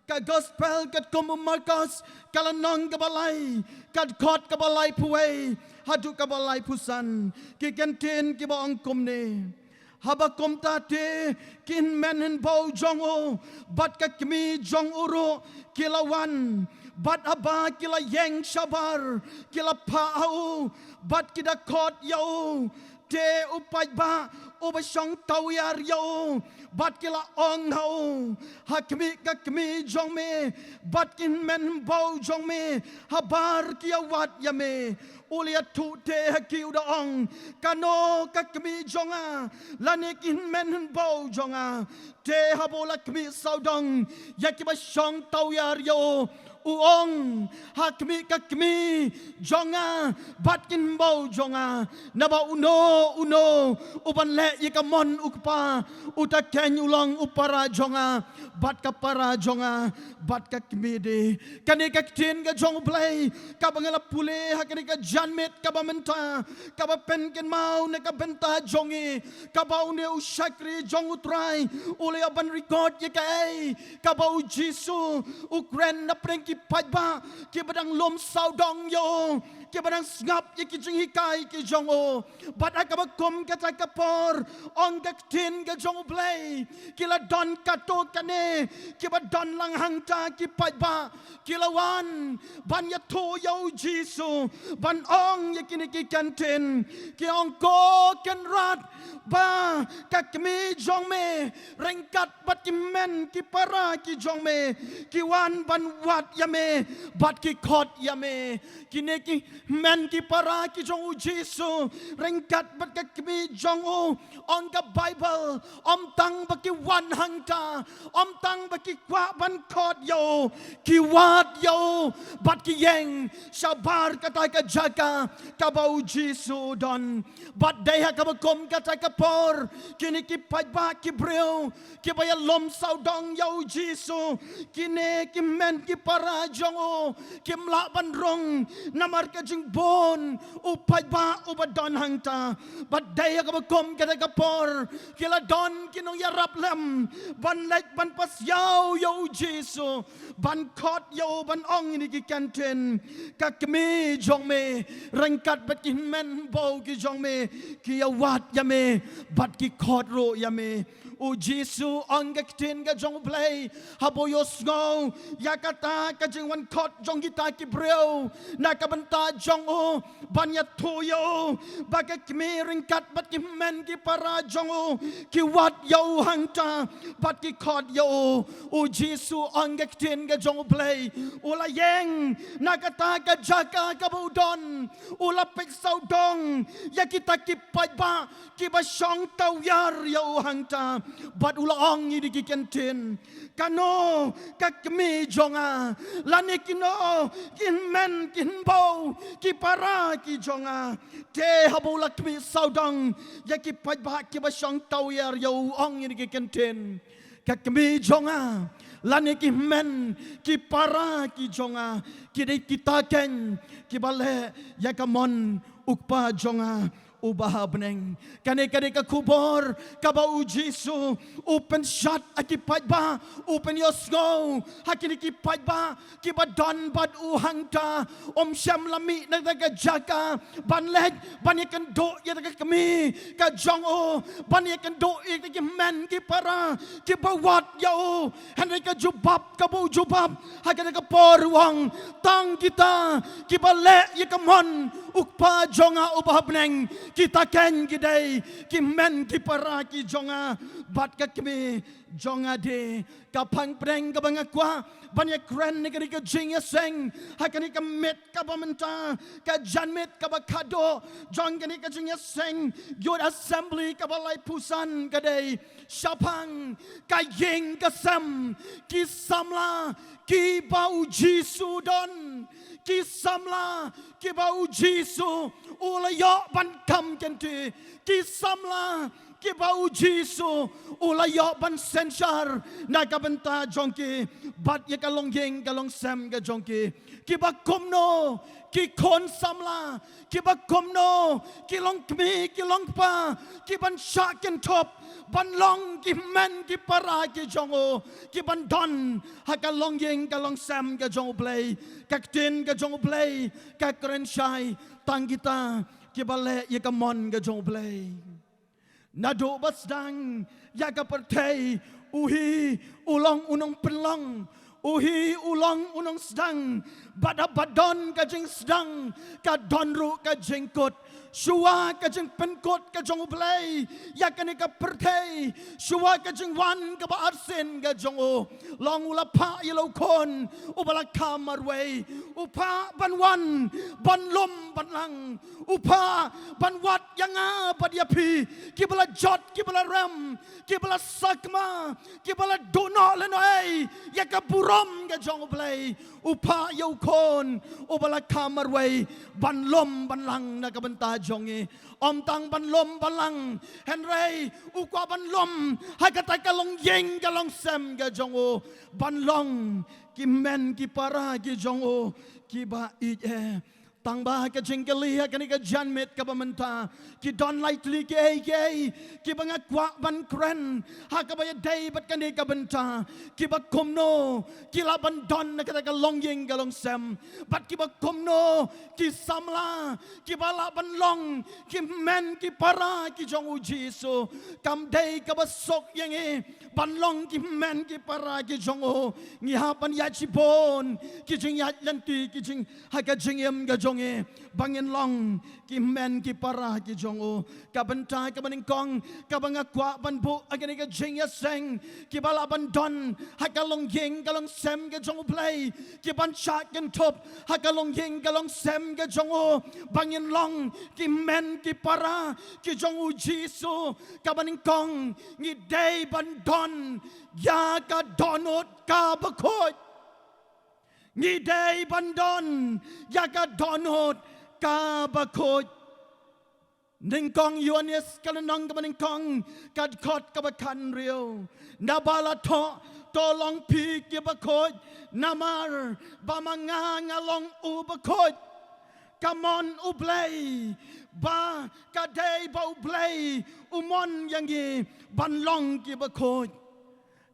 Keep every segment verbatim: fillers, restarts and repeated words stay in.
Ka gospel katkum u Markos, ka lynnong kaba lai, ka dkhot kaba laiphew wei haduh kaba laiphew san. Ki kyntien kiba ong kumne: Haba kumta te ki hynmen hynbew jong u bad ka kmie jong u ruh ki la wan, bad haba ki la ïeng shabar, ki la phah ha u bad ki da khot ïa u. Te u paidbah uba shong tawiar ïa u, bad ki la ong ha u: Ha khmih ka kmie jong me bad ki hynmen hynbew jong me, habar ki ïawad ïa me. U la ïathuh te ha ki, u da ong: Kano ka kmie jong nga, lane ki hynmen hynbew jong nga? Te haba u la khmih sawdong ïa kiba shong tawiar ïa u, u ong: Ha khmih ka kmie jong nga bad ki hynbew jong nga. Naba uno uno uban leh ïa ka mon u kpa, uta keiñ u long u para jong nga bad ka para jong nga bad ka kmie de. Kane ka ktien ka jong U Blei kaba nga la pule ha kane ka janmiet kaba mynta, kaba pynkynmaw na ka bynta jong ngi, kaba une u shakri jong U Trai u la ïa ban record ïa kaei kaba U Jisu u kren na pdeng ki paidbah kiba dang lum sawdong ïa u, kiba dang sngap ïa ki jinghikai ki jong u. Bad ha kaba kum kata ka por, ong ka ktien ka jong U Blei, ki la don katto katne kiba don lang hangta ki paidbah, ki la wan ban ïathuh ïa U Jisu, ban ong ïa kine ki kyntien. Ki ong: Ko Kynrad, ba ka kmie jong me ryngkat bad ki hynmen ki para ki jong me ki wan ban wad ïa me bad ki khot ïa me. Kine ki hynmen ki para ki jong U Jisu ryngkat bad ka kmie jong u, ong ka Baibl, ym tang ba ki wan hangta, ym tang ba ki kwah ban khot ïa u, ki wad ïa u bad ki ïeng shabar kata ka jaka kaba U Jisu u don. Bad dei ha kaba kum kata ka por, kine ki paidbah ki briew kiba ïalum sawdong ïa U Jisu, kine ki hynmen ki para jong u, kim lah ban rung namar ka jingbun u paidbah uba don hangta. Bad dei ha kaba kum kata ka por, ki la don ki nongïarap lem ban leit ban pasiaw ïa U Jisu, ban khot ïa u, ban ong ïa kine ki kyntien: Ka kmie jong me ryngkat bad ki hynmen hynbew ki jong me ki ïawad ïa me bad ki khot ruh ïa me. U Jisu, ong ka ktien ka jong U Blei, haba u ïohsngew ïa kata ka jingwan khot jong kita ki briew na ka bynta jong u, ban ïathuh ïa u ba ka kmie ryngkat bad ki hynmen ki para jong u ki wad ïa u hangta bad ki khot ïa u, U Jisu ong ka ktien ka jong U Blei, u la ïeng na kata ka jaka kaba u don, u la peit sawdong ïa kita ki paidbah kiba shong tawiar ïa u hangta, bad u la ong ïa kine ki kyntien: Kano ka kmie jong nga, lane kino ki hynmen ki hynbew ki para ki jong nga? Te haba u la khmih sawdong ïa ki paidbah kiba shong tawiar ïa u, u ong ïa kine ki kyntien: Ka kmie jong nga, lane ki hynmen ki para ki jong nga, ki dei kita keiñ kiba leh ïa ka mon U Kpa jong nga uba ha bneng. Kane ka dei ka khubor kaba U Jisu u pynshad ha ki paidbah, u pynïohsngew ha kine ki paidbah kiba don bad u hangta. Um shym la mih na kata ka jaka ban leit ban ïakynduh ïa kata ka kmie ka jong u, ban ïakynduh ïa kita ki hynmen ki para kiba wad ïa u. Hynrei ka jubab kaba u jubab ha kata ka por, u ong: Tang kita kiba leh ïa ka mon U Kpa jong nga uba ha bneng, kita keiñ ki dei ki hynmen ki para ki jong nga bad ka kmie jong nga de. Ka phang pdeng kaba nga kwah ban ïakren na kane ka jingïaseng ha kane ka miet kaba mynta, ka janmiet kaba khatduh jong kane ka jingïaseng Youth Assembly kaba laiphew san, ka dei shaphang ka ïing ka sem, ki samla kiba U Jisu u don, ki samla kiba U Jisu u la ïoh ban kham kynti, ki samla kiba u Jisu u la ïoh ban synshar na ka bynta jong ki bad ïa ka longïing ka longsem ka jong ki. Kiba kumno, ki khun samla, kiba kumno, ki longkmie, ki longkpa, ki ban shah kynthup ban long ki hynmen ki para ki jong u, ki ban don ha ka longïing ka longsem ka jong u Blei. Ka ktien ka jong u Blei ka kren shai tang kita kiba leh ïa ka mon ka jong u Blei. Naduh ba sdang ïa ka pyrthei, u hi u long u nongpynlong, u hi u long u nongsdang. Bad haba don ka jingsdang ka don ruh ka jingkut. Shuwa ka jingpynkut ka jong u Blei ïa kane ka pyrthei, shuwa ka jingwan kaba arsien ka jong u, long u la phah ïa la u khun uba la kha marwei. U phah ban wan ban lum ban lang, u phah ban wad ïa nga bad ïa phi kiba la jot, kiba la rem, kiba la sakma, kiba la duh noh lehnohei ïa ka burom ka jong u Blei. U phah ïa u khun uba la kha marwei ban lum ban lang na ka bynta jong ngi. Ym tang ban lum ban lang, hynrei u kwah ban lum ha kata ka longïing ka longsem ka jong u, ban long ki hynmen ki para ki jong u kiba ïeit eh. Tang ba ha ka jingkylli ha kane ka janmiet kaba mynta, ki don lai tylli kiei kiei kiba nga kwah ban kren ha kaba ïadei bad kane ka bynta. Kiba kumno ki lah ban don na kata ka longïing ka longsem, bad kiba kumno ki samla kiba lah ban long ki hynmen ki para ki jong u Jisu. Kam dei kaba suk ïa ngi ban long ki hynmen ki para ki jong u. Ngi hap ban ïaid shibun ki jingïaid lynti, ki jing ha ka jingim ka jong ngi ba ngin long ki hynmen ki para ki jong u. Ka bynta kaba nyngkong kaba nga kwah ban buh ha kane ka jingïaseng, kiba lah ban don ha ka longïing ka longsem ka jong u Blei, ki ban shah kynthup ha ka longïing ka longsem ka jong u, ba ngin long ki hynmen ki para ki jong u Jisu. Kaba nyngkong, ngi dei ban don ïa ka dohnud kaba khuid. Ngi dei ban don ïa ka dohnud kaba khuid. Nyngkong Ïoannis ka lynnong kaba nyngkong, ka dkhot kaba khathynriew. Naba la thoh, to long phi kiba khuid, namar ba ma nga nga long uba khuid. Ka mon u Blei ba ka dei ba u Blei u mon ïa ngi ban long kiba khuid.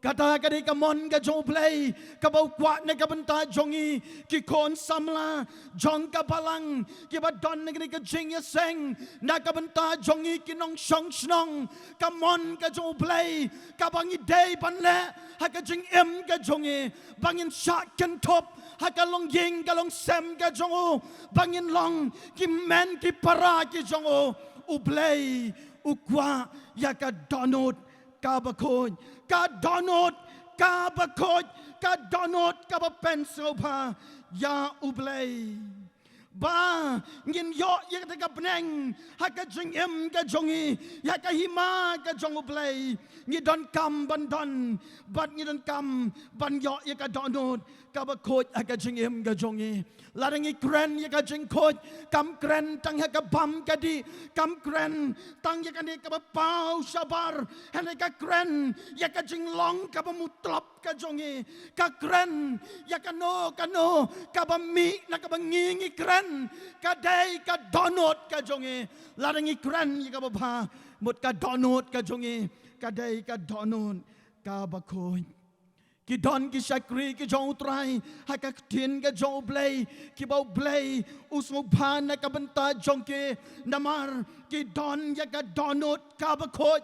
Kata ka dei ka mon ka jong u Blei kaba u kwah na ka bynta jong ngi ki khun samla jong ka balang, kiba don na kane ka jingïaseng na ka bynta jong ngi ki nongshong shnong. Ka mon ka jong u Blei kaba ngi dei ban leh ha ka jingim ka jong ngi, ba ngin shah kynthup ha ka longïing ka longsem ka jong u, ba ngin long ki hynmen ki para ki jong u. U Blei u kwah ïa ka dohnud kaba khuid, ka dohnud kaba khuid, ka dohnud kaba pynsngewbha ïa u Blei. Ba ngin ïoh ïa kata ka bneng ha ka jingim ka jong ngi, ïa ka hima ka jong u Blei. Ngi donkam ban don bad ngi donkam ban ïoh ïa ka dohnud kaba khuid ha ka jingim ka jong ngi. Lada ngi kren ïa ka jingkhuid, kam kren tang ïa ka bam ka dih, kam kren tang ïa kane kaba paw shabar, hynrei ka kren ïa ka jinglong kaba mutlop ka jong ngi. Ka kren ïa kano kano kaba mih na kaba ngi ngi kren, ka dei ka dohnud ka jong ngi. Lada ngi kren ïa kaba bha, mut ka dohnud ka jong ngi ka dei ka dohnud kaba khuid. Ki don ki shakri ki jong u Trai ha ka ktien ka jong u Blei, kiba u Blei u sngewbha na ka bynta jong ki, namar ki don ïa ka dohnud kaba khuid.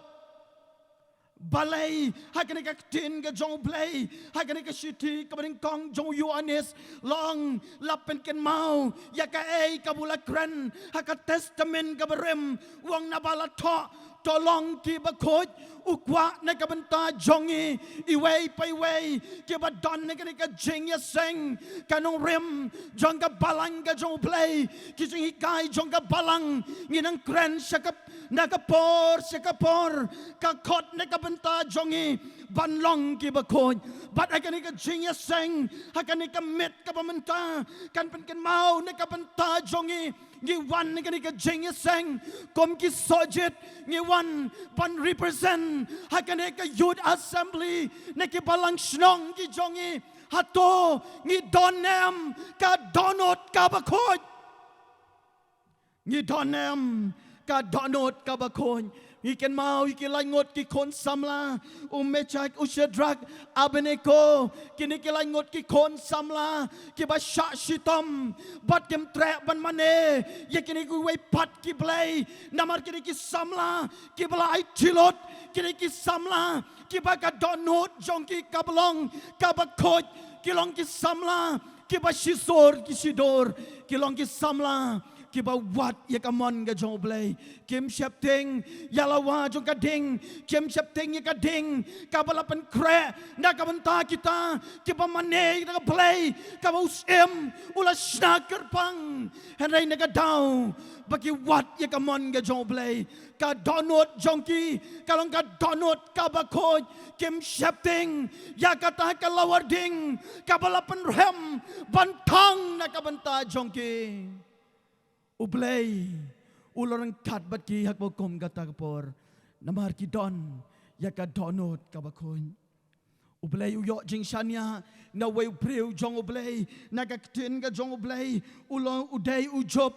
Balei? Ha kane ka ktien ka jong u Blei, ha kane ka shithi kaba nyngkong jong u Ïoannis, long la pynkynmaw ïa kaei kaba u la kren ha ka Testament kaba rim. U ong naba la thoh, to long kiba khuid. U kwah na ka bynta jong ngi iwei pa iwei kiba don na kane ka jingïaseng, ka nongrim jong ka balang ka jong u Blei, ki jinghikai jong ka balang, ngi nang kren sha ka na ka por sha ka por, ka khot na ka bynta jong ngi ban long kiba khuid. Bad ha kane ka jingïaseng, ha kane ka miet kaba mynta, kan pynkynmaw na ka bynta jong ngi Ngi wan na kane ka jingïaseng kum ki sohjied, ngi wan ban represent ha kane ka youth assembly na ki balang shnong ki jong ngi. Hato ngi don ne em ka dohnud kaba khuid? Ngi don ne em ka dohnud kaba khuid? Ngi kynmaw ïa ki laingut ki khun samla, u Meshak, u Shadrak, Abednego, kine ki laingut ki khun samla kiba shah shitom bad kim treh ban mane ïa kine kiwei pat ki blei. Namar kine ki samla kiba la ai jinglut, kine ki samla kiba ka dohnud jong ki kaba long kaba khuid, ki long ki samla kiba shisur ki shidur, ki long ki samla kiba wad ïa ka mon ka jong U Blei. Kim sheptieng ïa la wah jong ka ding, kim sheptieng ïa ka ding kaba la pynkhreh na ka bynta kita kiba mane ïa ka Blei kaba u Syiem u la shna kyrpang. Hynrei na ka daw ba ki wad ïa ka mon ka jong U Blei, ka dohnud jong ki ka long ka dohnud kaba khuid. Kim sheptieng ïa kata ka lawar ding kaba la pynrhem ban thang na ka bynta jong ki. U Blei u la ryngkat bad ki ha kaba kum kata ka por, namar ki don ïa ka dohnud kaba khuid. U Blei u ïoh jingshaniah na uwei u briew jong U Blei, na ka ktien ka jong U Blei, u long, u dei u Job.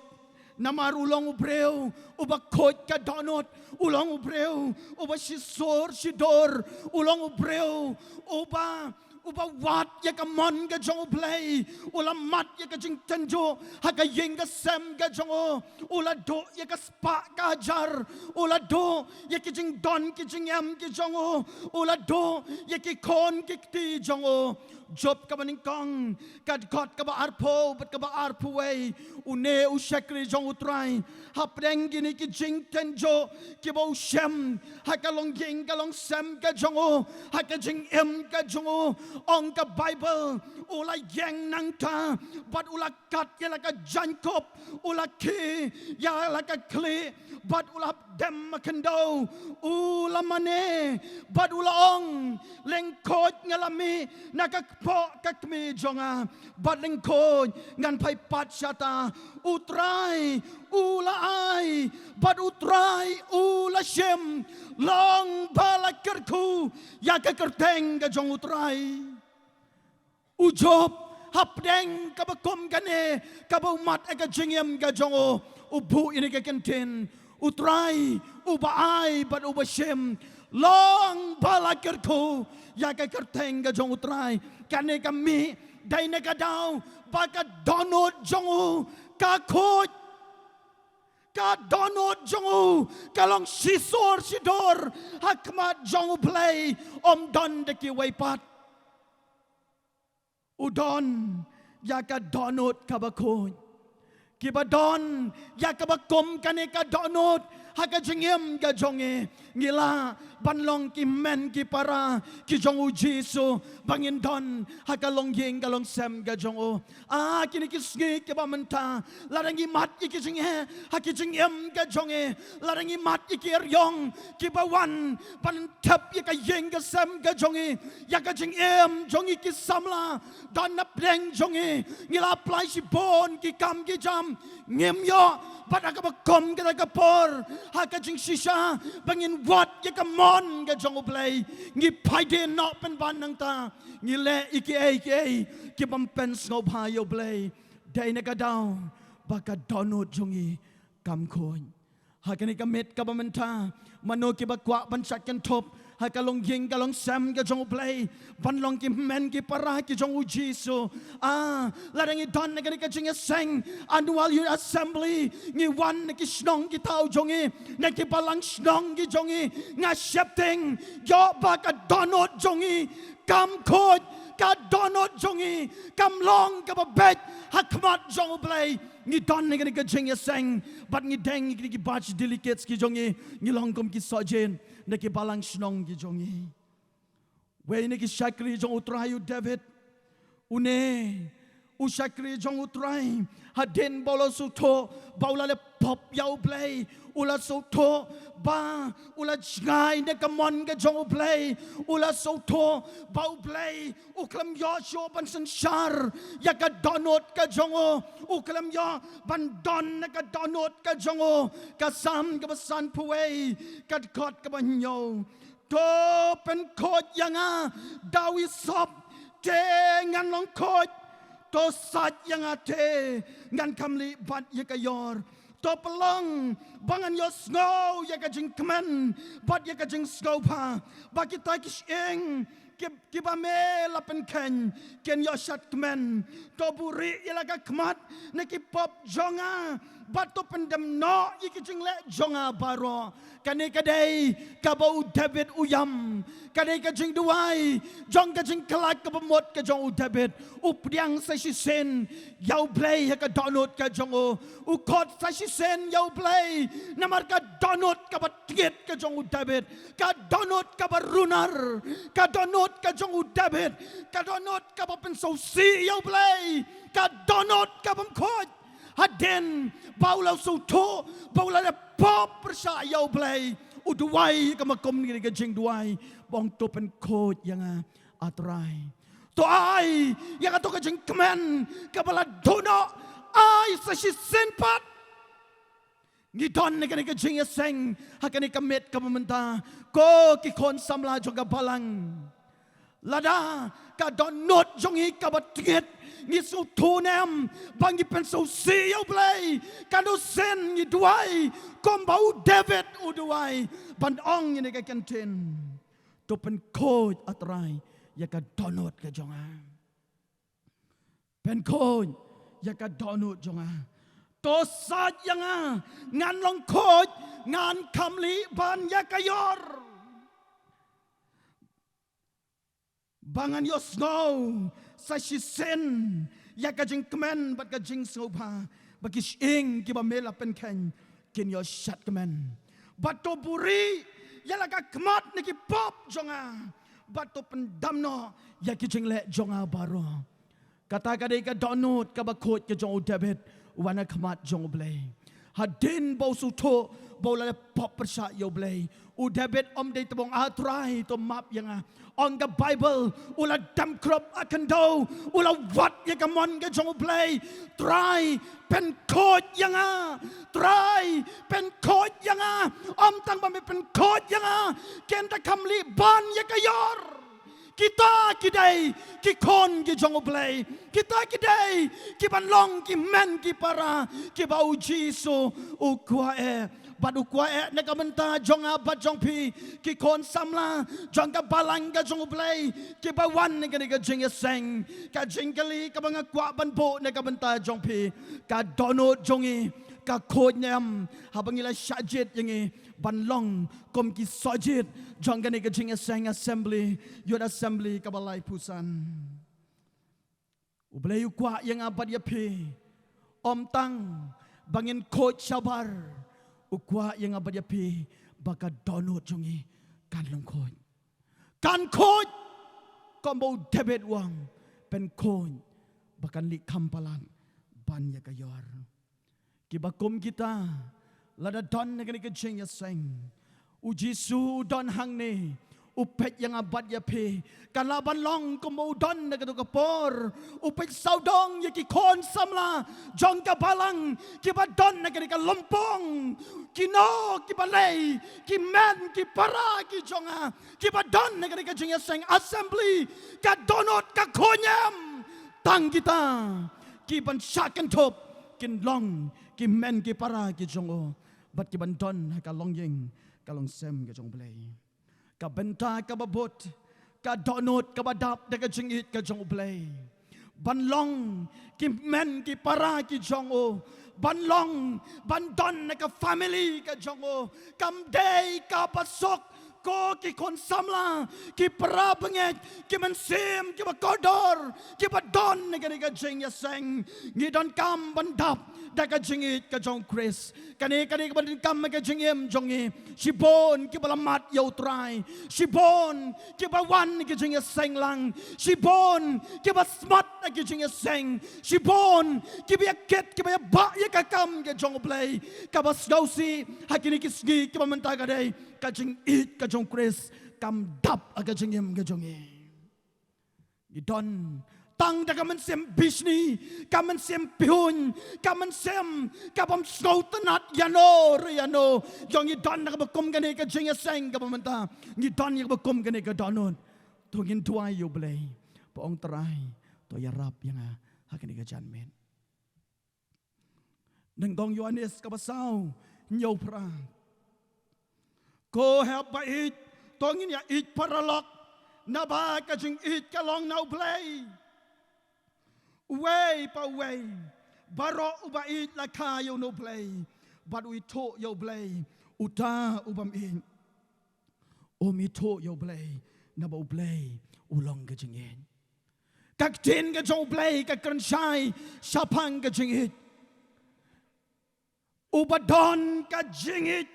Namar u long u briew uba khuid ka dohnud, u long u briew uba shisur shidur, u long u briew uba, uba wad ïa ka mon ka jong U Blei. U la mad ïa ka jingtynjuh ha ka ïing ka sem ka jong u, u la duh ïa ka spah ka hajar, u la duh ïa ki jingdon ki jingem ki jong u, u la duh ïa ki khun ki kti jong u. Job kaba nyngkong, ka dkhot kaba arphew bad kaba arphew wei, une u shakri jong U Trai, hapdeng kine ki jingtynjuh kiba u shem ha ka longïing ka longsem ka jong u, ha ka jingim ka jong u, ong ka Baibl, u la ïeng nangta bad u la kat ïa la ka jaiñkup, u la khie ïa la ka khlieh bad u la hap dem ha khyndew. U la mane bad u la ong, lyngkhuid nga la mih na ka kpoh ka kmie jong nga, bad lyngkhuid ngan phai pat shata. U Trai u la ai bad U Trai u la shim, long ba la kyrkhu ïa ka kyrteng ka jong U Trai. U Job, hapdeng kaba kum kane kaba u mad ha ka jingim ka jong u, u buh ïa kane ka kyntien: U Trai uba ai bad uba shim, long ba la kyrkhu ïa ka kyrteng ka jong U Trai. Kane ka mih dei na ka daw ba ka dohnud jong u ka khuid. Ka dohnud jong u ka long shisur shidur ha khmat jong U Blei, ym don da kiwei pat. U don ïa ka dohnud kaba khuid. Kiba don ïa kaba kum kane ka dohnud ha ka jingim ka jong ngi, ngi lah ban long ki hynmen ki para ki jong U Jisu ba ngin don ha ka longïing ka longsem ka jong u. Ah, kine ki sngi kiba mynta, lada ngi mad ïa ki jingeh ha ki jingim ka jong ngi, lada ngi mad ïa ki eriong kiba wan ban thep ïa ka ïing ka sem ka jong ngi, ïa ka jingim jong ngi ki samla, don na pdeng jong ngi, ngi la apply shibun ki kam ki jam, ngim ïoh. Bad ha kaba kum kata ka por, ha ka jingshisha ba ngin wad ïa ka mon ka jong U Blei, ngi phai dien noh pynban nangta, ngi leh ïa kiei kiei ki bym pynsngewbha ïa U Blei. Dei na ka daw ba ka dohnud jong ngi kam khuid. Ha kane ka miet kaba mynta, mano kiba kwah ban shah kynthup ha ka longïing ka longsem ka jong U Blei, ban long ki hynmen ki para ki jong U Jisu? Ah, lada ngi don na kane ka jingïaseng Annual Youth Assembly, ngi wan na ki shnong ki thaw jong ngi, na ki balang shnong ki jong ngi, nga sheptieng ïoh ba ka dohnud jong ngi kam khuid, ka dohnud jong ngi kam long kaba beit ha khmat jong U Blei. Ngi don na kane ka jingïaseng bad ngi deng ïa kine ki batch delegates ki jong ngi, ngi long kum ki sohjied na ki balang shnong ki jong ngi. Wei na ki shakri jong U Trai, u David, une U shakri jong U Trai, hadien ba u la sngewthuh ba u la leh pop ïa U Blei, u la sngewthuh ba u la jngai na ka mon ka jong U Blei, u la sngewthuh ba U Blei u khlem ïoh shuh ban synshar ïa ka dohnud ka jong u, u khlem ïoh ban don na ka dohnud ka jong u. Ka Salm kaba sanphew wei, ka dkhot kaba hynñiew. To pynkhuid ïa nga da u isop, te ngan long khuid. To sait ïa nga te ngan kham lieh bad ïa ka ïor. To pynlong ba ngan ïohsngew ïa ka jingkmen bad ïa ka jingsngewbha, ba kita ki shyieng ki, kiba me la pynkheiñ kin ïoh shad kmen. To buhrieh ïa la ka khmat na ki pop jong nga, bad to pyndem noh ïa ki jingleh jong nga baroh. Kane ka dei kaba u David u ïam. Ka dei ka jingduwai jong ka jingkhlaiñ kaba mut ka jong u David. U pdiang sa shisien ïa U Blei ha ka dohnud ka jong u. U khot sa shisien ïa U Blei namar ka dohnud kaba tngit ka jong u David, ka dohnud kaba runar, ka dohnud ka jong u David, ka dohnud kaba pynsngewsih ïa U Blei, ka dohnud kabym khuid. Hadien ba u la sngewthuh ba u la leh pop pyrshah ïa U Blei, u duwai kaba kum kane ka jingduwai, ba ong to pynkhuid ïa nga, A Trai. To ai ïa kato ka jingkmen kaba la duh noh, ai sa shisien pat. Ngi don na kane ka jingïaseng ha kane ka miet kaba mynta, ko ki khun samla jong ka balang. Lada ka dohnud jong ngi kaba tngit, ngi sngewthuh ne em ba ngi pynsngewsih ïa U Blei, ka dei shisien ngi duwai kumba u David u duwai, ban ong ïa kane ka kyntien: To pynkhuid, A Trai, ïa ka dohnud ka jong nga. Pynkhuid ïa ka dohnud jong nga. To sait ïa nga, ngan long khuid, ngan kham lieh ban ïa ka ïor. Ba ngan ïohsngew sa shisien ïa ka jingkmen bad ka jingsngewbha, ba ki shyieng kiba me la pynkheiñ kin ïoh shad kmen. Bad to buhrieh ïa la ka khmat na ki pop jong nga, bad to pyndem noh ïa ki jingleh jong nga baroh. Kata ka dei ka dohnud kaba khuid ka jong u David, wan ha khmat jong U Blei. Hadien ba u sngewthuh ba u la leh pop pyrshah ïa U Blei, u David um dei tang ba ong, A Trai, to map ïa nga. Ong ka Baibl, u la dem khrup ha khyndew, u la wad ïa ka mon ka jong U Blei. Trai, pynkhuid ïa nga. Trai, pynkhuid ïa nga. Ym tang ba me pynkhuid ïa nga, kin da kham lieh ban ïa ka ïor. Kita ki dei ki khun ki jong U Blei. Kita ki dei kiban long ki hynmen ki para kiba u Jisu u kwah eh. Bad u kwah eh na ka bynta jong nga bad jong phi, ki khun samla jong ka balang ka jong U Blei, kiba wan na kane ka jingïaseng. Ka jingkylli kaba nga kwah ban buh na ka bynta jong phi: Ka dohnud jong ngi ka khuid ne em haba ngi la shah jied ïa ngi ban long kum ki sohjied jong kane ka jingïaseng Assembly, Youth Assembly kaba laiphew san? U Blei u kwah ïa nga bad ïa phi ym tang ba ngin khuid shabar. U kwah ïa nga bad ïa phi ba ka dohnud jong ngi kan long khuid. Kan khuid kumba u David u ong, pynkhuid ba kan lieh kham palat ban ïa ka ïor. Kiba kum kita, lada don na kane ka jingïaseng, u Jisu u don hangne, u peit ïa nga bad ïa phi. Kan lah ban long kumba u don na kato ka por, u peit sawdong ïa ki khun samla jong ka balang kiba don na kane ka lympung. Kino kiba lei, ki hynmen ki para ki jong nga kiba don na kane ka jingïaseng Assembly, ka dohnud ka khuid ne em? Tang kita kiban shah kynthup kin long ki hynmen ki para ki jong u, bad kiban don ha ka longïing ka longsem ka jong U Blei. Ka bynta kaba bud, ka dohnud kaba dap da ka jingïeit ka jong U Blei, ban long ki hynmen ki para ki jong u, ban long, ban don na ka family ka jong u, kam dei kaba suk Ko ki khun samla, ki para bangeit, ki mynsiem, ki ba kordor, ki ba don na kane ka jingïaseng, ngi donkam ban dap da ka jingïeit ka jong Khrist. Kane, kane ka ba donkam ha ka jingim jong ngi. Shibun ki ba la mad ïa U Trai, shibun ki ba wan na ka jingïaseng lang, shibun ki ba smat ha ka jingïaseng, shibun ki ba ïa kit, ki ba ïa bah ïa ka kam ka jong U Blei. Ka ba sngewsih ha kine ki sngi ki ba mynta ka dei ka jingïeit ka jong Khrist kam dap ha ka jingim ka jong ngi. Ngi don tang da ka mynsiem bishni, ka mynsiem piun, ka mynsiem ka bym sngewtynnat ïano re ïano. Jong ngi don da ka ba kum kane ka jingïaseng ka ba mynta, ngi don ïa ka ba kum kane ka dohnud. To ngin duwai ïa U Blei, ba ong Trai, to ïarap ïa nga ha kane ka janmiet. Nyngkong Ïoannis ka ba saw, hynñiew phra. Ko hep ba ïeit, to ngin ïa ïeit paralok, naba ka jingïeit ka long na U Blei. Uwei pa uwei baroh u ba ïeit la kha ïa U Blei, bad u ithuh ïa U Blei. Uta u bym ïeit um ithuh ïa U Blei, naba U Blei u long ka jingïeit. Ka ktien ka jong U Blei ka kren shai shaphang ka jingïeit. U ba don ka jingïeit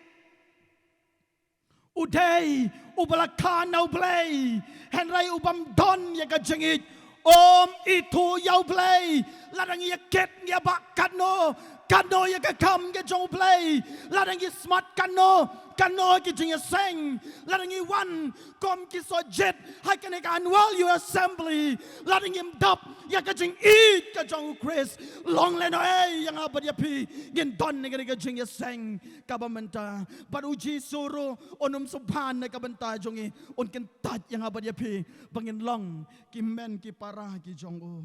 u dei u ba la kha na U Blei. Hynrei u bym don ïa ka jingïeit um ithuh ïa U Blei. Lada ngi ïa kit, ngi ïa bah katno katno ïa ka kam ka jong U Blei, lada ngi smat katno katno ki jingïaseng, lada ngi wan kum ki sohjied ha kane ka annual Youth Assembly, lada ngim dap ïa ka jingïeit ka jong U Khrist, long lehnohei ïa nga bad ïa phi, ngin don na kane ka jingïaseng ka ba mynta. Bad U Jisu ruh un ym sngewbha na ka bynta jong ngi, un kyntait ïa nga bad ïa phi ba ngin long ki hynmen ki para ki jong u.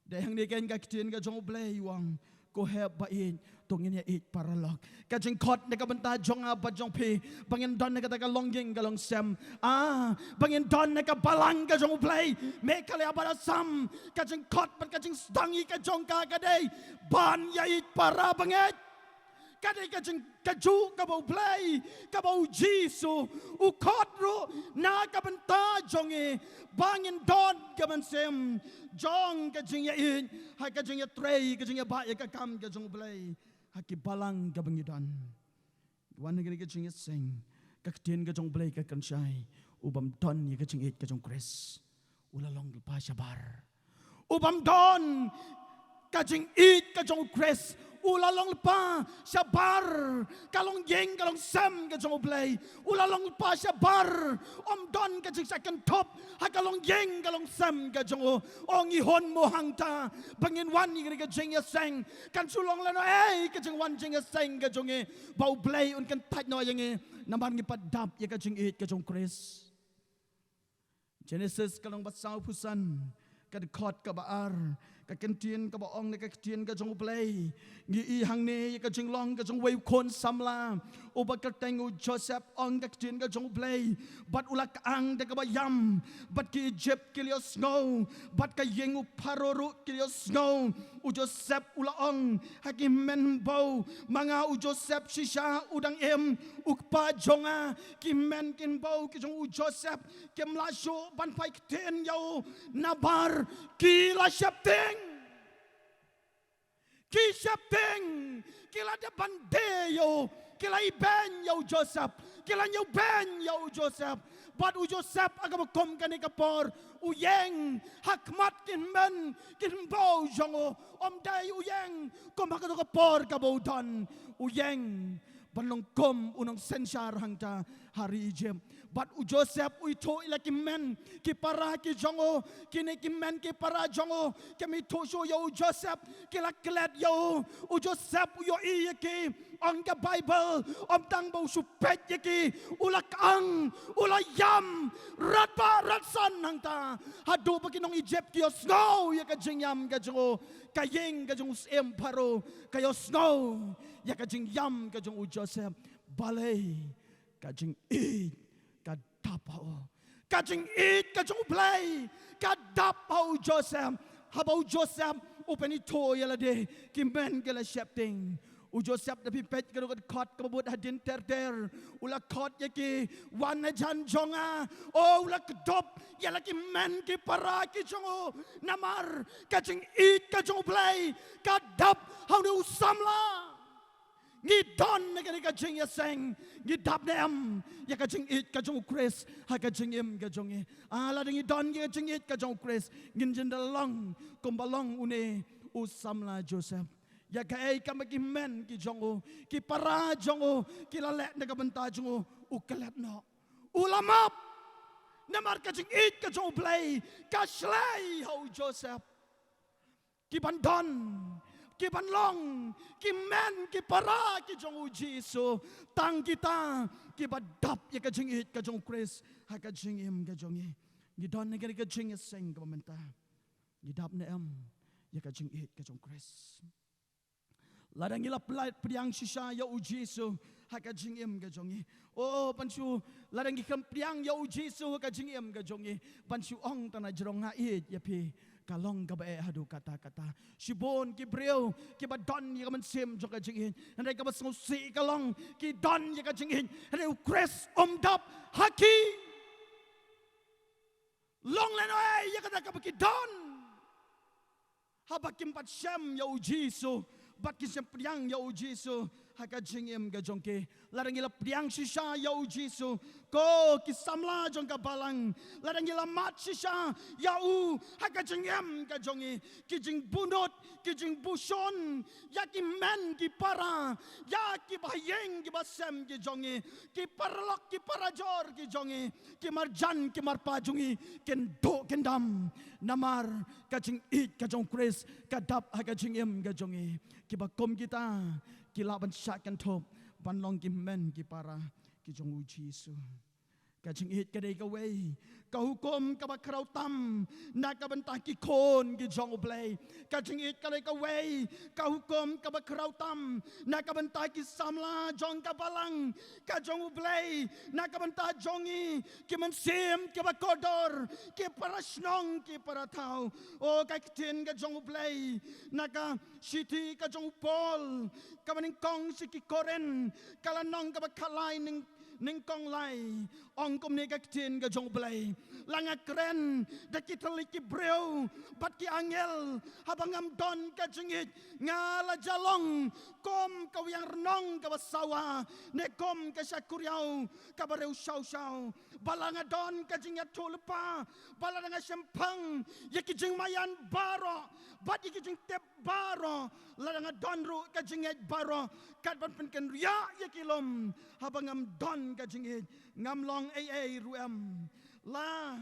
Dei hangne keiñ ka ktien ka jong U Blei u ong, ko hep ba ïeit, to ngin ïa ïeit paralok. Ka jingkhot na ka bynta jong nga bad jong phi, ba ngin don na kata ka longïing ka longsem, ah, ba ngin don na ka balang ka jong U Blei. Meghalaya bad Assam, ka jingkhot bad ka jingsdang ïa ka jong ka ka dei ban ïa ïeit para bangeit. Ka dei ka jing, kajuh ka ba U Blei, ka ba U Jisu u khot ruh na ka bynta jong ngi, ba ngin don ka mynsiem jong ka jingïa ïeit, ha ka jingïatrei, ka jingïabah ïa ka kam ka jong U Blei ha ki balang ka ba ngi don. Wan ha kane ka jingïaseng, ka ktien ka jong U Blei ka kren shai, u bym don ïa ka jingïeit ka jong U Khrist, u la long lypa shabar. U bym don ka jingïeit ka jong U Khrist, u la long lypa shabar. Ka longïing ka longsem ka jong U Blei, u la long lypa shabar. Ym don ka jingshah kynthup ha ka longïing ka longsem ka jong u. Ong i hun mo hangta ba ngin wan ïa kane ka jingïaseng, kan shu long lehnohei ka jingwan jingïaseng ka jong ngi, ba U Blei un kyntait noh ïa ngi, namar ngi pat dap ïa ka jingïeit ka jong U Khrist. Genesis ka lynnong ba sawphew san, ka dkhot ka ba ar, ka kyntien ka ba ong na ka ktien ka jong U Blei. Ngi i hangne ïa ka jinglong ka jong uwei u khun samla, u ba kyrteng u Joseph, ong ka ktien ka jong U Blei. Bad u la kyang da ka ba ïam, bad ki Ijipt ki la ïohsngew, bad ka ïing u Pharaoh ruh ki la ïohsngew. U Joseph u la ong ha ki hynmen hynbew, ma nga u Joseph shisha u dang im, u kpa jong nga. Ki hynmen ki hynbew ki jong u Joseph kim lah shuh ban phai ktien ïa u, namar ki la sheptieng. Ki sheptieng, ki la dep ban die ïa u, ki la ibeiñ ïa u Joseph, ki la ñiewbeiñ ïa u Joseph. Bad u Joseph ha ka ba kum kane ka por u ïeng ha khmat ki hynmen ki hynbew jong u. Ym dei u ïeng kum ha kato ka por ka ba u don, u ïeng ban long kum u nongsynshar hangta ha ri Ijipt. Bad u Joseph u ithuh ïa la ki hynmen ki para ki jong u. Kine ki hynmen ki para jong u kim ithuh shuh ïa u Joseph, ki la klet ïa u. U Joseph u ïohi ïa ki, ong ka Baibl, ym tang ba u shu peit ïa ki, u la kyang, u la ïam, radbah radsan hangta, haduh ba ki nong Ijipt ki ïohsngew ïa ka jingïam ka jong u. Ka ïing ka jong u syiem Pharaoh ka ïohsngew ïa ka jingïam ka jong u Joseph. Balei? Ka jingïeit ka dap ha u. Ka jingïeit ka jong U Blei ka dap ha u Joseph. Haba u Joseph u pynithuh ïa lade, ki hynmen ki la sheptieng, U Joseph da phi peit ka dkhot kaba bud hadien ter ter. U la khot ïa ki wan hajan jong nga. O, u la kdup ïa la ki hynmen ki para ki jong u. Namar ka jingïeit ka jong U Blei ka dap ha une u samla. Ngi don na kane ka jingïaseng, ngi dap ne em ïa ka jingïeit ka jong U Khrist ha ka jingim ka jong ngi. Ah, lada ngi don ïa ka jingïeit ka jong U Khrist, ngin jin da long kumba long une u samla Joseph. Ïa kaei kaba ki hynmen ki jong u, ki para jong u ki la leh na ka bynta jong u, u klet noh. U la map. Namar ka jingïeit ka jong U Blei ka shlei ha u Joseph. Ki ban don, ki ban long ki hynmen ki para ki jong U Jisu, tang kita kiba dap ïa ka jingïeit ka jong U Khrist ha ka jingim ka jong ngi. Ngi don na kane ka jingïaseng kaba mynta. Ngi dap ne em ïa ka jingïeit ka jong U Khrist? Lada ngi la pla-, pdiang shisha ïa U Jisu ha ka jingim ka jong ngi. O, ban shu, lada ngi khlem pdiang ïa U Jisu ha ka jingim ka jong ngi, ban shu ong tang na jrong nga ïeit ïa phi, ka long kaba eh haduh katta katta. Shibun ki briew kiba don ïa ka mynsiem jong ka jingïeit, hynrei kaba sngewsih ka long ki don ïa ka jingïeit, hynrei U Khrist um dap ha ki. Long lehnohei ïa kata kaba ki don. Haba kim pat shem ïa U Jisu, bad kim shem pdiang ïa U Jisu ha ka jingim ka jong ki. Lada ngi la pdiang shisha ïa U Jisu, ko ki samla jong ka balang, lada ngi la mad shisha ïa u ha ka jingim ka jong ngi, ki jingbunot, ki jingbushon ïa ki hynmen ki para, ïa ki bahaïing ki basem ki jong ngi, ki paralok ki parajor ki jong ngi, ki marjan ki marpa jong ngi kin duh kin dam. Namar ka jingïeit ka jong U Khrist ka dap ha ka jingim ka jong ngi. Kiba kum kita ki lah ban shah kynthup ban long ki hynmen ki para ki jong U Jisu. Ka jingïeit ka dei kawei ka hukum kaba khraw tam na ka bynta ki khun ki jong U Blei. Ka jingïeit ka dei kawei ka hukum kaba khraw tam na ka bynta ki samla jong ka balang ka jong U Blei, na ka bynta jong ngi ki mynsiem kiba kordor, ki para shnong ki para thaw. O, ka ktien ka jong U Blei na ka shithi ka jong u Paul kaba nyngkong sha ki Korinth, ka lynnong kaba khatlai, nyng-, nyngkong lai. Ong kumne ka ktien ka jong U Blei: La nga kren da ki thylliej ki briew bad ki angel, haba ngam don ka jingïeit, nga la jah long kum ka wiang rnong kaba sawa, ne kum ka shakuriaw kaba riew shaw shaw. Ba la nga don ka jingïathuhlypa, ba la nga shemphang ïa ki jingmaïan baroh bad ïa ki jingtip baroh, la nga don ruh ka jingngeit baroh, kat ban pynkynriah ïa ki lum. Haba ngam don ka jingngeit, ngam long ei ei ruh em. La,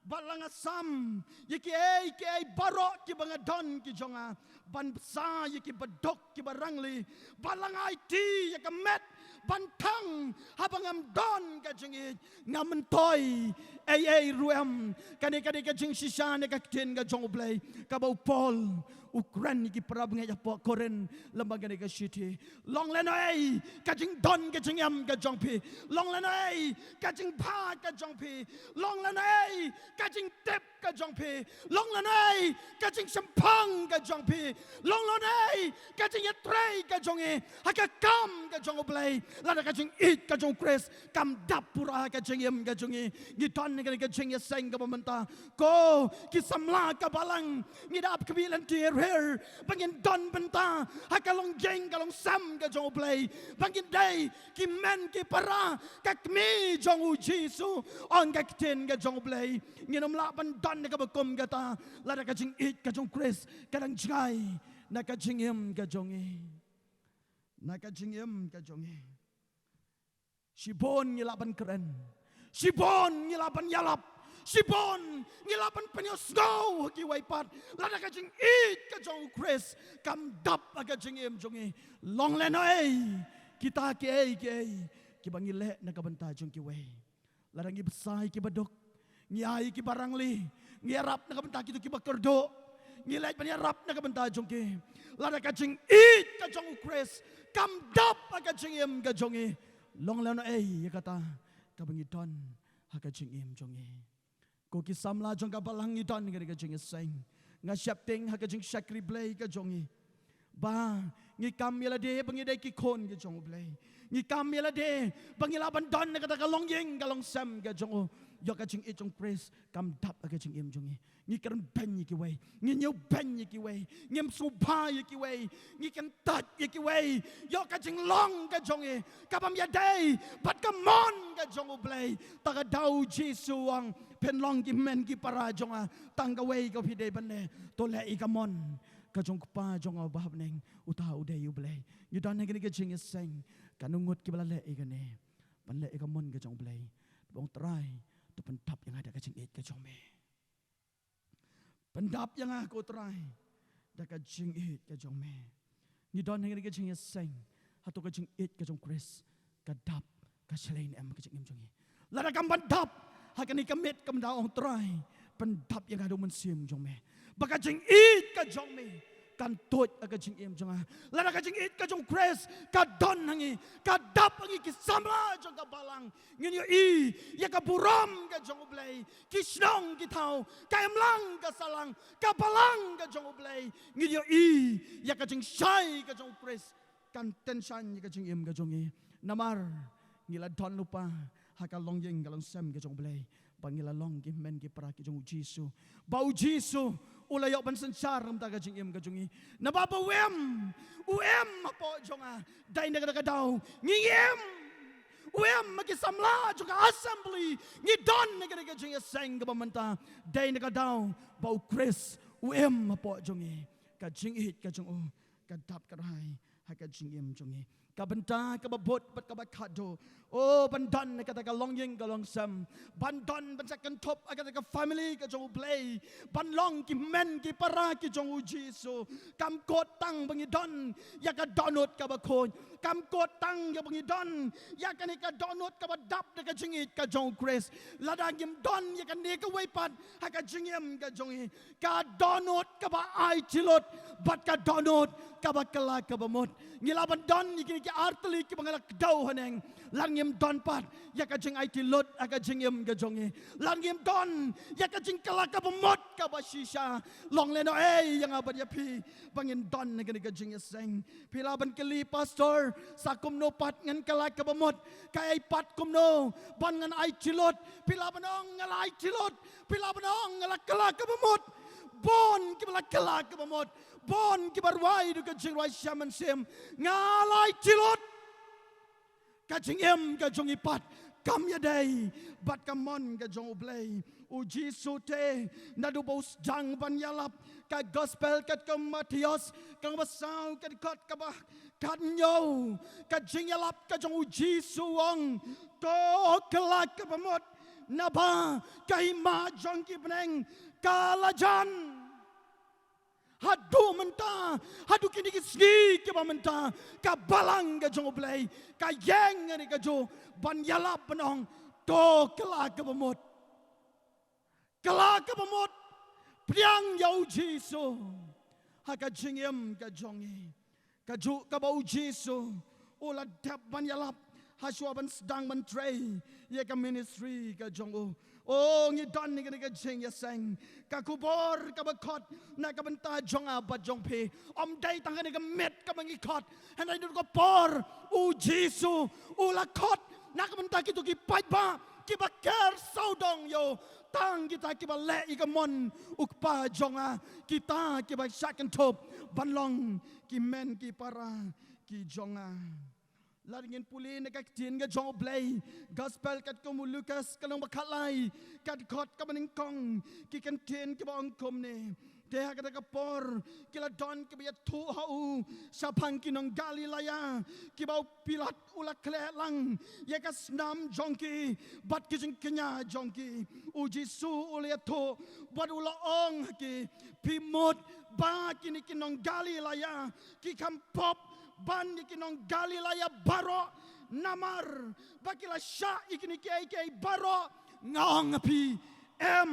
ba la nga sam ïa kiei kiei baroh kiba nga don ki jong nga, ban bsa ïa ki baduk ki barangli, ba la nga aiti ïa ka met ban thang. Haba ngam don ka jingngeit, ngam myntoi ei ei ruh em. Kane ka dei ka jingshisha ne ka ktien ka jong U Blei kaba u Paul u kren ïa ki para bangeit hapoh Korinth lem bad kane ka shithi. Long lehnohei ka jingdon ka jingem ka jong phi. Long lehnohei ka jingbha ka jong phi. Long lehnohei ka jingtip ka jong phi. Long lehnohei ka jingshemphang ka jong phi. Long lehnohei ka jingïatrei ka jong ngi ha ka kam ka jong U Blei, lada ka jingïeit ka jong U Khrist kam dap pura ha ka jingim ka jong ngi, ngi don ha ka jingïaseng kaba mynta. Ko ki samla ka balang, ngi da ap khmih lynti rir ba ngin don bynta ha ka longïing ka longsem ka jong U Blei, ba ngin dei ki hynmen ki para, ka kmie jong U Jisu. Ong ka ktien ka jong U Blei, ngin ym lah ban don ha kaba kum kata lada ka jingïeit ka jong U Khrist ka dang jngai na ka jingim ka jong ngi. Na ka jingim ka jong ngi. Shibun ngi lah ban kren, shibun ngi lah ban ïalap, shibun ngi lah ban pynïohsngew ha kiwei pat, lada ka jingïeit ka jong U Khrist kam dap ha ka jingim jong ngi. Long lehnohei kita kiei kiei kiba ngi leh na ka bynta jong kiwei. Lada ngi bsa ïa ki baduk, ngi ai ïa ki barangli, ngi ïarap na ka bynta kito kiba kyrduh, ngi leit ban ïarap na ka bynta jong ki, lada ka jingïeit ka jong U Khrist kam dap ha ka jingim ka jong ngi, long lehnohei ïa kata kaba ngi don ha ka jingim jong ngi. Ko ki samla jong ka balang, ngi don ha ka jingïaseng. Nga sheptieng ha ka jingshakri Blei ka jong ngi Kpa, ngi kam ïa lade ba ngi dei ki khun ki jong U Blei. Ngi kam ïa lade ba ngi lah ban don na kata ka longïing ka longsem ka jong u. Ïoh ka jingïeit jong Khrist kam dap ha ka jingim jong ngi. Ngi kren beiñ ïa kiwei, ngi ñiew beiñ ïa kiwei, ngim sngewbha ïa kiwei, ngi kyntait ïa kiwei. Ïoh ka jinglong ka jong ngi ka bym ïadei bad ka mon ka jong U Blei. Ta ka daw Jisu u ong, phin long ki hynmen ki para jong nga. Tang kawei ka phi dei ban leh, to leh ïa ka mon ka jong Kpa jong nga uba ha bneng, uta u dei U Blei. Ngi don ha kane ka jingïaseng, katno ngut kiba la leh ïa kane, ban leh ïa ka mon ka jong U Blei. Ba ong Trai, to pyndap ïa nga da ka jingïeit ka jong me. Pyndap ïa nga ko Trai da ka jingïeit ka jong me. Ngi don ha kane ka jingïaseng, hato ka jingïeit ka jong Khrist ka dap, ka shlei ne em ha ka jingim jong ngi? Lada kam pat dap, ha kane ka miet ka mynta ong Trai, pyndap ïa nga da u Mynsiem jong me, ba ka jingïeit ka jong me kan tuid ha ka jingim jong nga. Lada ka jingïeit ka jong Khrist ka don ha ngi, ka dap ha ngi ki samla jong ka balang, ngin ïohi ïa ka burom ka jong U Blei. Ki shnong ki thaw, ka imlang ka sahlang, ka balang ka jong U Blei, ngin ïohi ïa ka jingshai ka jong U Khrist kan tyngshaiñ ïa ka jingim ka jong ngi. Namar ngi la don lypa ha ka longïing ka longsem ka jong U Blei, ba ngi la long ki hynmen ki para ki jong U Jisu. Ba U Jisu u la ïoh ban synshar na ka bynta ka jingim ka jong ngi. Naba ba u im, u im hapoh jong nga. Dei na kata ka daw ngi im. U im ha ki samla jong ka assembly. Ngi don ha kane ka jingïaseng kaba mynta. Dei na ka daw ba U Khrist u im hapoh jong ngi. Ka jingïeit ka jong u ka dap kyrhai ha ka jingim jong ngi. Ka bynta kaba bud bad kaba khatduh, o, ban don ha kata ka longïing ka longsem, ban don ban shah kynthup ha kata ka family ka jong U Blei, ban long ki hynmen ki para ki jong U Jisu. Kam kut tang ba ngi don ïa ka dohnud kaba khuid, kam kut tang ïa ba ngi don ïa kane ka dohnud kaba dap da ka jingïeit ka jong U Khrist. Lada ngim don ïa kane kawei pat ha ka jingim ka jong ngi, ka dohnud kaba aiti lut bad ka dohnud kaba kylla kaba mut. Ngi lah ban don ïa kine ki artylli kiba nga la kdew haneng, lada ngim don pat ïa ka jingaiti lut ha ka jingim ka jong ngi, lada ngim don ïa ka jingkylla kaba mut kaba shisha, long lehnohei ïa nga bad ïa phi ba ngin don ha kane ka jingïaseng. Phi lah ban kylli, Pastor, sa kumno pat ngan kylla kaba mut? Kaei pat kumno ban ngan aiti lut? Phi lah ban ong nga la aiti lut, phi lah ban ong nga la kylla kaba mut. Bun kiba la kylla kaba mut, bun kiba rwai da ka jingrwai sha mynsiem, nga la aiti lut. Ka jingim ka jong ngi pat kam ïadei bad ka mon ka jong U Blei. U Jisu te naduh ba u sdang ban ïalap, ka gospel katkum u Mathaios, ka lynnong ba saw, ka dkhot kaba khathynñiew, ka jingïalap ka jong U Jisu u ong, to kylla kaba mut, naba ka hima jong ki bneng ka la jan. Haduh mynta, haduh kine ki sngi kiba mynta, ka balang ka jong U Blei ka ïeng ha kane kajuh ban ïalap ban ong, to kylla kaba mut. Kylla kaba mut, pdiang ïa U Jisu ha ka jingim ka jong ngi. Kajuh kaba U Jisu u la dep ban ïalap ha shuwa ban sdang ban trei ïa ka ministry ka jong u. O, ngi don ha kane ka jingïaseng, ka khubor kaba khot na ka bynta jong nga bad jong phi, ym dei tang ha kane ka miet kaba ngi khot, hynrei naduh ka por U Jisu u la khot na ka bynta kito ki paidbah kiba ker sawdong ïa u. Tang kita kiba leh ïa ka mon U Kpa jong nga, kita kiba shah kynthup ban long ki hynmen ki para ki jong nga. Lada ngin pule na ka ktien ka jong U Blei, gospel katkum u Lukas, ka lynnong ba khatlai, ka dkhot kaba nyngkong, ki kyntien kiba ong kumne. Te ha kata ka por ki la don kiba ïathuh ha u shaphang ki nong Galilea kiba u Pilat u la khleh lang ïa ka snam jong ki bad ki jingkñia jong ki. U Jisu u la ïathuh bad u la ong ha ki, phi mut ba kine ki nong Galilea ki kham pop ban ïa ki nong Galilea baroh, namar ba ki la shah ïa kine kiei kiei baroh? Nga ong ha phi, em.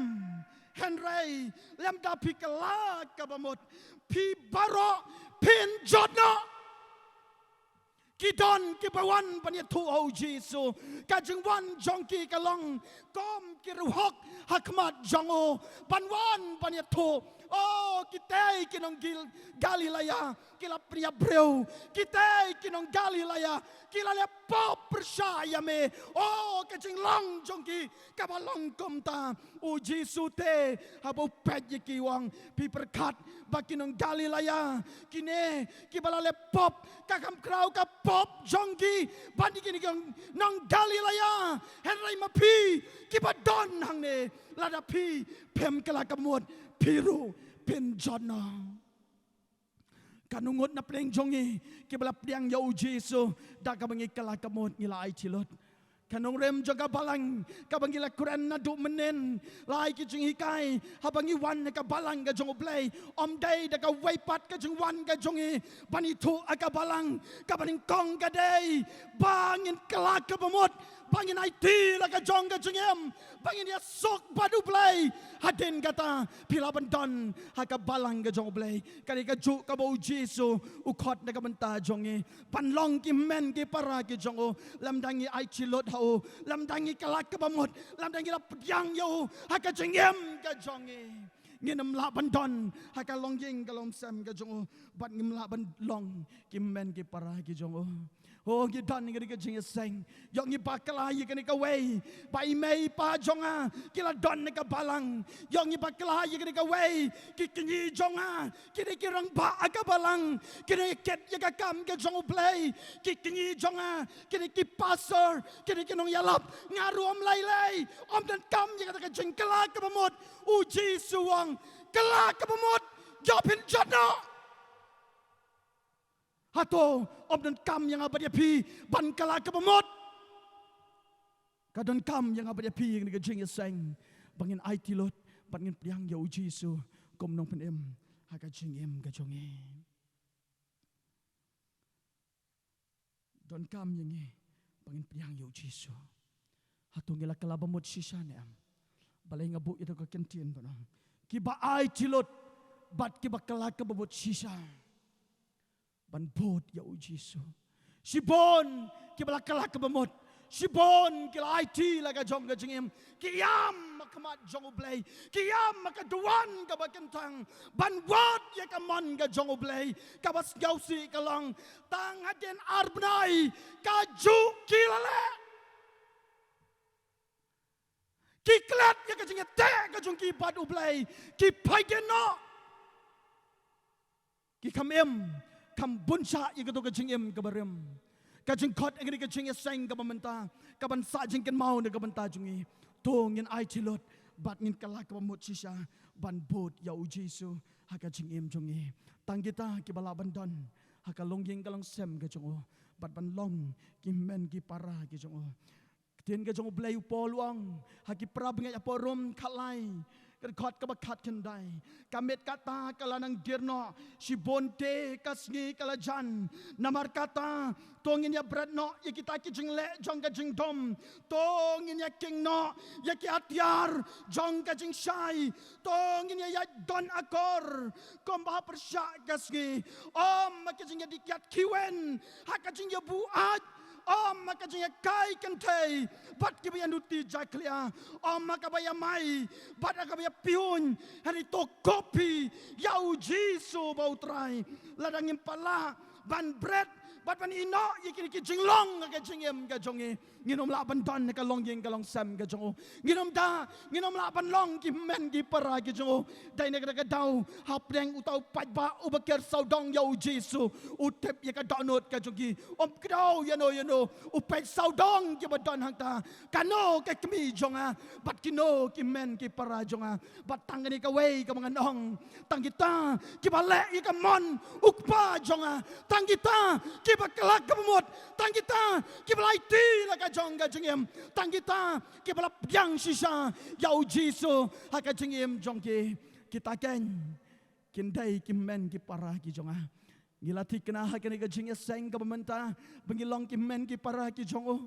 Hynrei lymda phi kylla kaba mut, phi baroh phin jot noh. Ki don kiba wan ban ïathuh ha U Jisu, ka jingwan jong ki ka long kum ki riewhok ha khmat jong u, ban wan ban ïathuh O kitei ki nong Gil-, Galilea, ki la pynïap briew. Kitei ki nong Galilea, ki la leh pop pyrshah ïa me. O ka jinglong jong ki kaba long kumta. U Jisu te haba u peit ïa ki u ong, phi pyrkhat ba ki nong Galilea kine kiba la leh pop ka kham khraw ka pop jong ki ban ïa kine ki nong Galilea. Hynrei ma phi kiba don hangne, lada phi phim kylla ka mut, phi ruh phin jot noh. Katno ngut na pdeng jong ngi kiba la pdiang ïa u Jisu, da kaba ngi kylla ka mut ngi la aiti lut. Ka nongrim jong ka balang kaba ngi la kren naduh mynnin, la ai ki jinghikai haba ngi wan ha ka balang ka jong U Blei, ym dei da kawei pat ka jingwan ka jong ngi ban ithuh ha ka balang. Kaba nyngkong ka dei ba ngin kylla kaba mut, ba ngin aiti la ka jong ka jingim, ba ngin ïasuk bad U Blei. Hadien kata phi lah ban don ha ka balang ka jong U Blei. Ka dei kajuh kaba u Jisu u khot na ka bynta jong ngi, ban long ki hynmen ki para ki jong u. Lymda ngi aiti lut ha u, lymda ngi kylla kaba mut, lymda ngi la pdiang ïa u ha ka jingim ka jong ngi, ngin ym lah ban don ha ka longïing ka longsem ka jong u, bad ngim lah ban long ki hynmen ki para ki jong u. O, ngi don ha kane ka jingïaseng. Ïoh ngi bakla ïa kane kawei ba i mei i pa jong nga ki la don ha ka balang. Ïoh ngi bakla ïa kane kawei, ki kñi jong nga ki dei ki rangbah ha ka balang, ki dei kit ïa ka kam ka jong U Blei. Ki kñi jong nga ki dei ki pastor, ki dei ki nongïalap. Nga ruh ym lei lei, ym donkam ïa kata ka jingkylla kaba mut. U Jisu u ong, kylla kaba mut, ïoh phin jot noh. Hato ym donkam ïa nga bad ïa phi ban kylla kaba mut? Ka donkam ïa nga bad ïa phi ha kane ka jingïaseng ba ngin aiti lut, ba ngin pdiang ïa u Jisu kum u nongpynim ha ka jingim ka jong ngi. Donkam ïa ngi ba ngin pdiang ïa u Jisu. Hato ngi la kylla ba mut shisha ne em? Balei nga buh ïa kata ka kyntien ban ong, kiba aiti lut bad kiba kylla kaba mut shisha ban bud ïa u Jisu. Shibun kiba la kylla kaba mut, shibun ki la aiti la ka jong ka jingim, ki ïam ha khmat jong U Blei, ki ïam ha ka duwan kaba kyntang ban wad ïa ka mon ka jong U Blei. Kaba sngewsih ka long, tang hadien ar bnai kajuh ki la leh. Ki klet ïa ka jingïateh ka jong ki bad U Blei, ki phai dien noh. Ki kham im, kham bun shah ïa kato ka jingim kaba rim. Ka jingkhot ha kane ka jingïaseng kaba mynta, kaban sah jingkynmaw na ka bynta jong ngi. To ngin aiti lut bad ngin kylla kaba mut shisha ban bud ïa u Jisu ha ka jingim jong ngi. Tang kita kiba lah ban don ha ka longïing ka longsem ka jong u, bad ban long ki hynmen ki para ki jong u. Ktien ka jong U Blei, u Paul u ong ha ki para bangeit ha Rom khatlai, ka dkhot kaba khatkhyndai, ka met kata ka la nang dier noh, shibun te ka sngi ka la jan. Namar kata to ngin ïa bret noh ïa kita ki jingleh jong ka jingdum. To ngin ïa king noh ïa ki atiar jong ka jingshai. To ngin ïa ïaid don akor kumba ha pyrshah ka sngi. Ym ha ka jingïadih kiad khiwen, ha ka jingïabuaid, ym ha ka jingïakai kynthei bad kiba ïaduti jakhlia, ym ha kaba ïamai bad ha kaba ïapiun. Hynrei to kop hi ïa u Jisu ba u Trai. Lada ngim pat lah ban bret bad ban ïehnoh ïa kine ki jinglong ha ka jingim ka jong ngi, ngin ym lah ban don ha ka longïing ka longsem ka jong u. Ngin ym da, ngin ym lah ban long ki hynmen ki para ki jong u. Dei na kata ka daw hapdeng uta u paidbah uba ker sawdong ïa u Jisu, u tip ïa ka dohnud ka jong ki. Um kdew ïano ïano, u peit sawdong kiba don hangta, kano ka kmie jong nga bad kino ki hynmen ki para jong nga. Bad tang kane kawei kaba ngan ong, tang kita kiba leh ïa ka mon u Kpa jong nga, tang kita kiba kylla kaba mut, tang kita kiba la aiti la ka jong ka jingim, tang kita kiba la pdiang shisha ïa u Jisu ha ka jingim jong ki, kita keiñ kin dei ki hynmen ki para ki jong nga. Ngi la thikna ha kane ka jingïaseng kaba mynta ba ngi long ki hynmen ki para ki jong u.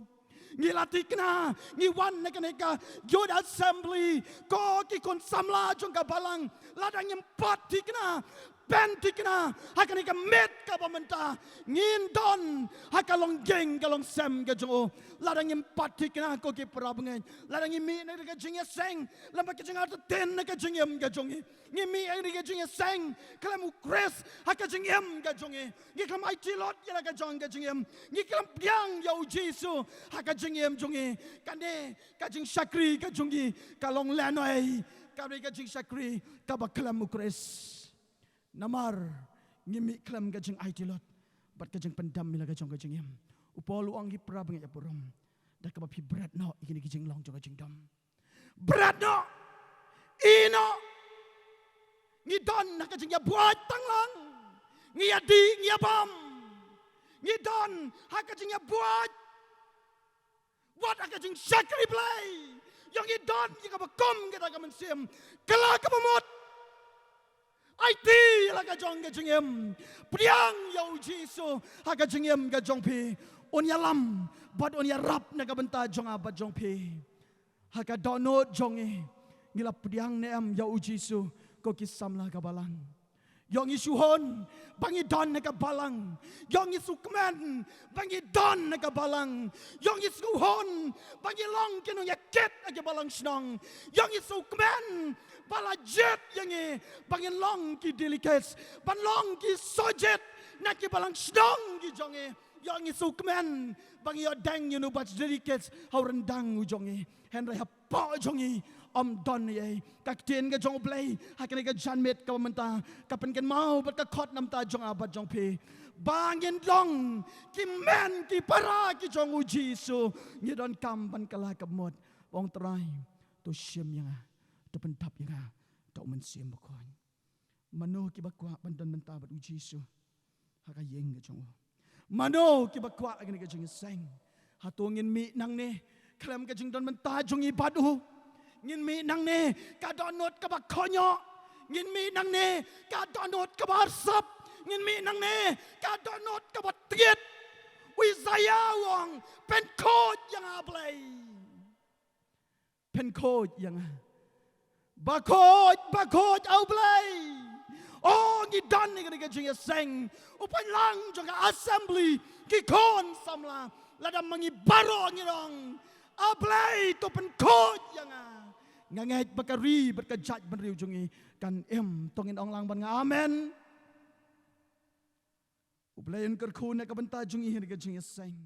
Ngi la thikna, ngi wan na kane ka Youth Assembly, ko ki khun samla jong ka balang. Lada ngim pat thikna, Pynthikna ha kane ka miet kaba mynta ngin don ha ka long ïing ka long sem ka jong u. Lada ngim pynthikna ko ki para bangeit, lada ngim mih na ka jingïaseng lem bad ka jingartatien na ka jingim ka jong ngi, ngim mih na ka jingïaseng khlem u Khrist ha ka jingim ka jong ngi, ngi khlem aiti lut ïa la ka jong ka jingim, ngi khlem pdiang ïa u Jisu ha ka jingim jong ngi, kane ka jingshakri ka jong ngi ka long lehnoh, ka dei ka jingshakri kaba khlem u Khrist. Namar ngi mih khlem ka jingaiti lut bad ka jingpyndem ïa la ka jong ka jingim. U Paul u ong ïa ki para bangeit ïa burom, da kaba phi bret noh ïa kine ki jinglong jong ka jingdom. Bret noh, ïeh noh. Ngi don ha ka jingïabuaid tang lang. Ngi ïadih, ngi ïabam. Ngi don ha ka jingïabuaid wat ha ka jingshakri Blei. Ïoh ngi don ïa kaba kum kata ka mynsiem, kylla kaba mut. Aiti la ka jong ka jingim. Pdiang ïa u Jisu ha ka jingim ka jong phi. Un ïalam bad un ïarap na ka bynta jong nga bad jong phi. Ha ka dohnud jong ngi, ngi la pdiang ne em ïa u Jisu ko ki samla ka balang? Ïoh ngi shu hun ba ngi don ha ka balang. Ïoh ngi shu kmen ba ngi don ha ka balang. Ïoh ngi shu hun ba ngi long ki nongïakit ha ka balang shnong. Ïoh ngi shu kmen ba la jied ïa ngi ba ngin long ki delegates, ban long ki sohjied na ki balang shnong ki jong ngi. Ïoh ngi shu kmen ba ngi ïoh deng ïa u batch delegates ha u ryndang u jong ngi. Hynrei hapoh jong ngi ym don ei ei. Ka ktien ka jong u Blei ha kane ka janmiet kaba mynta ka pynkynmaw bad ka khot na ka bynta jong nga bad jong phi, ba ngin long ki hynmen ki para ki jong u Jisu. Ngi donkam ban kylla kaba mut. Ong Trai, to shim ïa nga, to pyndap ïa nga da u Mynsiem Bakhuid. Mano kiba kwah ban don bynta bad u Jisu ha ka ïing ka jong u? Mano kiba kwah ha kane ka jingïaseng? Hato ngin mih nangne khlem ka jingdon bynta jong ngi bad u? Ngin mih nangne ka dohnud kaba kohnïoh? Ngin mih nangne ka dohnud kaba arsap? Ngin mih nangne ka dohnud kaba tied? U Isaïah u ong, pynkhuid ïa nga Blei. Pynkhuid ïa nga. Bakhuid, bakhuid, A Blei. O, ngi don ha kane ka jingïaseng. U paidlang jong ka assembly, ki khun samla, lada ma ngi baroh ngi ong, A Blei, to pynkhuid ïa nga, nga ngeit ba ka ri bad ka jaitbynriew jong ngi kan im. To ngin ong lang bad nga, amen. U Blei un kyrkhu na ka bynta jong ngi ha kane ka jingïaseng.